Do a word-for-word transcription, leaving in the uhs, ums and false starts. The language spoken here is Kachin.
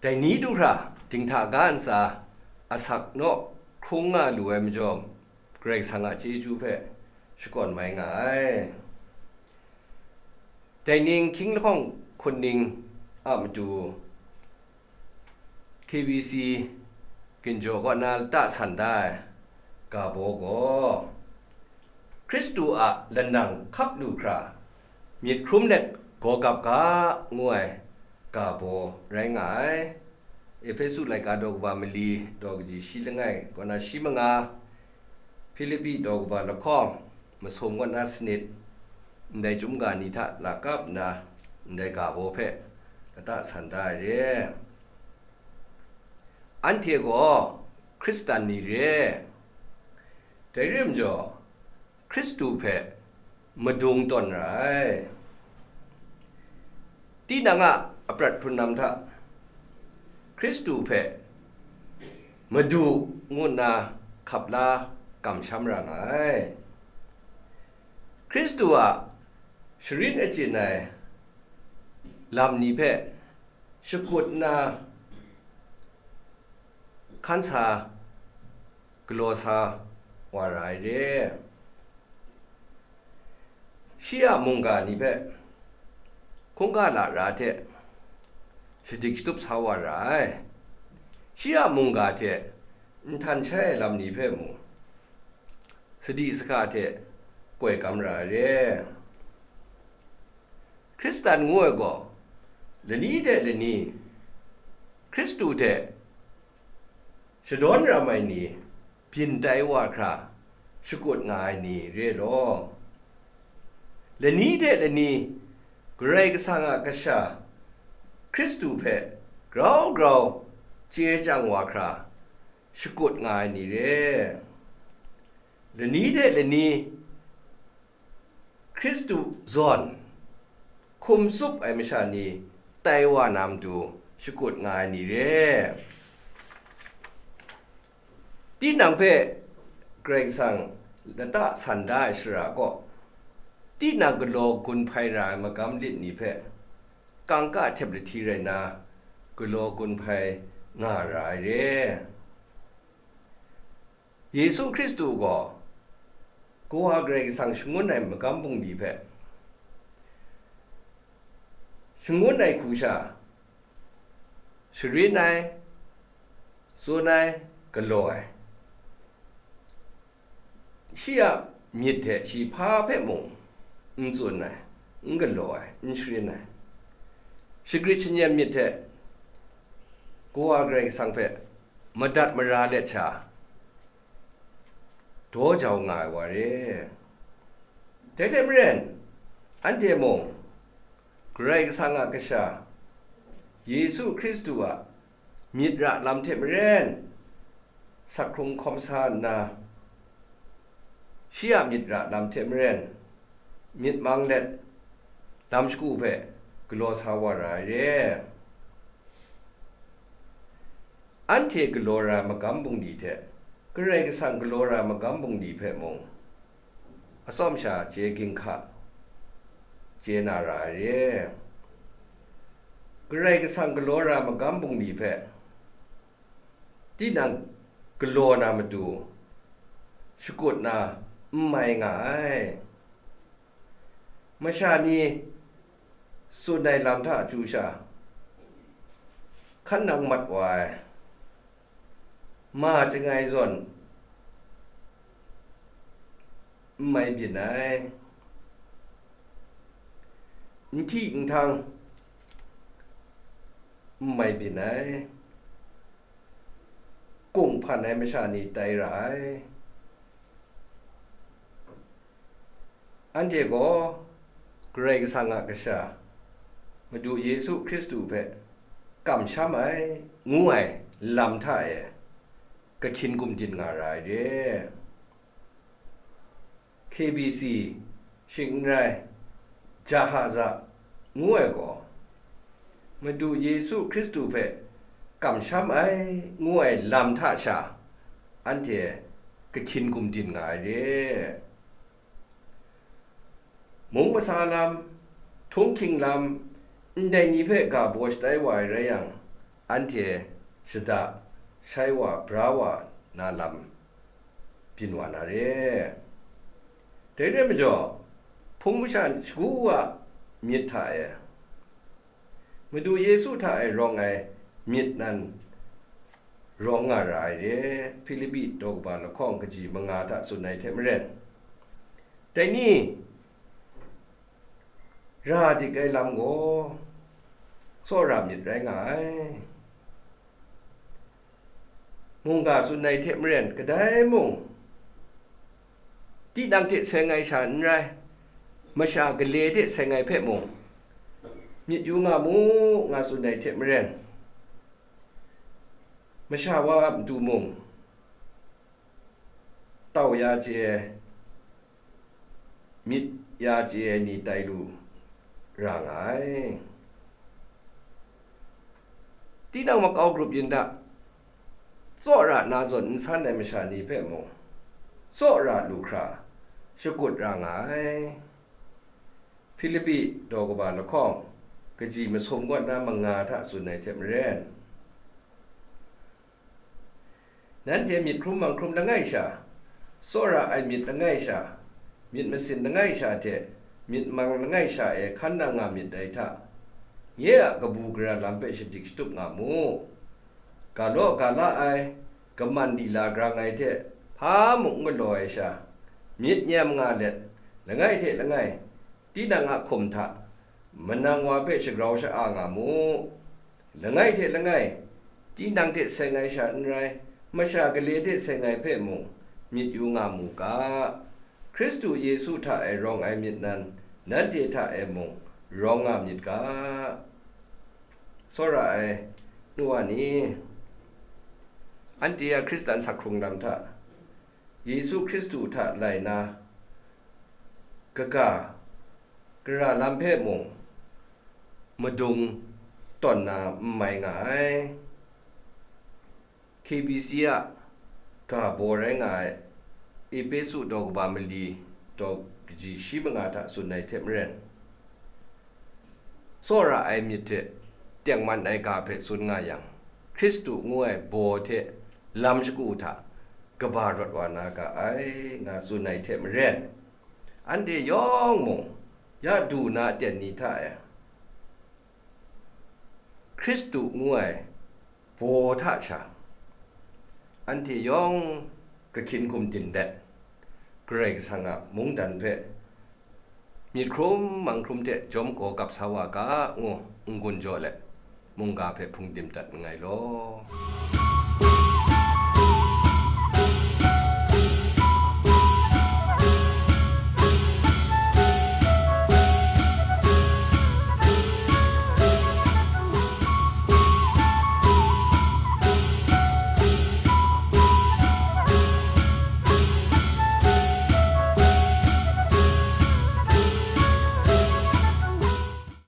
Dai ni du hkra dinghta ga ntsa asak naw hkrung nga lu ai majaw, Karai Kasang a chyeju hpe shakawn mai nga ai. Dai ning hkying lahkawng hkun ning a matu K B C ginjaw kaw na lata san da ai ga baw gaw, Hkristu a lanang hkap lu hkra myit hkrum let gaw gap ga, ngu ai ga baw rai nga ai. Ehpesu laika daw kaba mali, daw kaji shi langai kaw na shi manga, Hpilipi daw kaba lahkawng masum kaw na sanit, ndai chyum ga ni hta lakap nna, ndai ga baw hpe lata san da ai re. Anhte gaw Hkristan ni re, dai re majaw, Hkristu hpe madung tawn ra ai. Tinang a aprat hpun lam hta Hkristu hpe Madu ngu nna hkap la kamsham ra nga ai. Hkristu a sharin achyin ai lam ni hpe shakut nna hkan sa galaw sa wa ra ai re. Shi a mungga ni hpe hkungga lara hte shadik shatup sa wa ra ai. Shi a mungga hte nhtan shai ai lam ni hpe mung sadi saka hte koi kam ra ai re. Hkristan ngu ai gaw, lani hte lani Hkristu hte shadawn ram ai ni byin tai wa hkra shakut nga ai ni re law, lani hte lani Karai Kasang a kasha Hkristu hpe grau grau chye chyang wa hkra shakut nga ai ni re. Lani hte lani Hkristu zawn hkum tsup ai masha ni tai wa na matu shakut nga ai ni re. Tinang hpe Karai Kasang lata san da ai shara kaw, tinang galaw gun hpai ra ai magam lit ni hpe kangka htep lahti rai nna, galaw gun hpai nga ra ai re. Yesu Hkristu gaw Kawa Karai Kasang shangun ai magam bungli hpe shangun ai hku sha sharin ai, tsun ai, galaw ai. Shi a myit hte shi hpa hpe mung n tsun ai, n galaw ai, n sharin ai. Shagrit shanyen myit hte Kawa Karai Kasang hpe madat mara let sha daw jau nga ai wa re. Dai hte maren, anhte mung Karai Kasang a Kasha, Yesu Hkristu a myit ra lam hte maren, sak hkrung hkawm sa nna, shi a myit ra lam hte maren, myit mang let, lam shagu hpe galaw sa wa ra ai re. Anhte galaw ra ai magam bungli hte Karai Kasang galaw ra ai magam bungli hpe mung, atsawm sha chye ginhka chye na ra ai re. Karai Kasang galaw ra ai magam bungli hpe tinang galaw na matu shakut na n mai nga ai. Masha ni tsun ai lam hta chyu sha, hkan nang mat wa ai, ma chyangai zawn n mai byin ai, nhti nhtang n mai byin ai, kung hpan ai masha ni tai ra ai. Anhte gaw Karai Kasang a Kasha, Madu Yesu Hkristu hpe kamsham ai, ngu ai lam hta e kahkyin gumdin nga ra ai re. K B C, shing n rai, Jahaza ngu ai gaw, Madu Yesu Hkristu hpe kamsham ai ngu ai lam hta sha, anhte kahkyin gumdin nga ai re. Mung masa lam, htunghking lam, ndai ni hpe ga baw shatai wa ai rai yang, anhte shada shai wa bra wa na lam byin wa na re. Dai rai majaw, hpung masha shagu a myit hta e, Madu Yesu hta e rawng ai myit nan rawng nga ra ai re. Hpilipi daw kaba lahkawng kaji manga hta tsun ai hte maren, dai ni ra dik ai lam gaw tsawra myit rai nga ai. Mungga tsun ai hte maren, kadai mung tinang hte seng ai sha n rai, masha gale hte seng ai hpe mung myit yu nga mu, nga tsun ai hte maren, masha wa a matu mung tau ya chye ai, myit ya chye ai ni tai lu ra nga ai. Tinang makau grup yin hta, tsawra na zawn n san ai masha ni hpe mung tsawra lu hkra shakut ra nga ai. Hpilipi daw kaba lahkawng kaji masum kaw na manga hta tsun ai hte maren, nanhte myit hkrum manghkrum langai sha, tsawra ai myit langai sha, myit masin langai sha hte myit mang langai sha e hkan nang nga myit dai hta, nye a kabu gara lam hpe shadik shatup nga mu. Ga law ga la ai, kaman lila grang ai hte hpa mung n galaw ai sha, myit nyam nga let, langai hte langai tinang a hkum hta manang wa hpe shagrau sha-a nga mu. Langai hte langai, tinang hte seng ai sha n rai, masha gale hte seng ai hpe mung myit yu nga mu ga. Hkristu Yesu hta e rawng ai myit nan, nanhte hta e mung rawng nga myit ga. Tsawra ai nu wa ni, anhte a Hkristan sak hkrung lam hta, Yesu Hkristu hta lai na kaga gara lam hpe mung madung tawn na n mai nga ai. K B C a ga baw rai nga ai Epesu daw kaba mali daw kaji shi manga hta tsun ai hte maren, tsawra ai myit hte tengman ai ga hpe tsun nga yang, Hkristu ngu ai baw hte lam shagu hta kaba rawt wa na ga ai, nga tsun ai hte maren, anhte yawng mung ya du na aten ni hta e Hkristu ngu ai baw hta sha, anhte yawng kahkyin hkum din let, Karai Kasang a mungdan hpe myit hkrum manghkrum hte jawm gaw kap sa wa ga, ngu n-gun jaw let, mungga hpe hpung dim dat nngai law.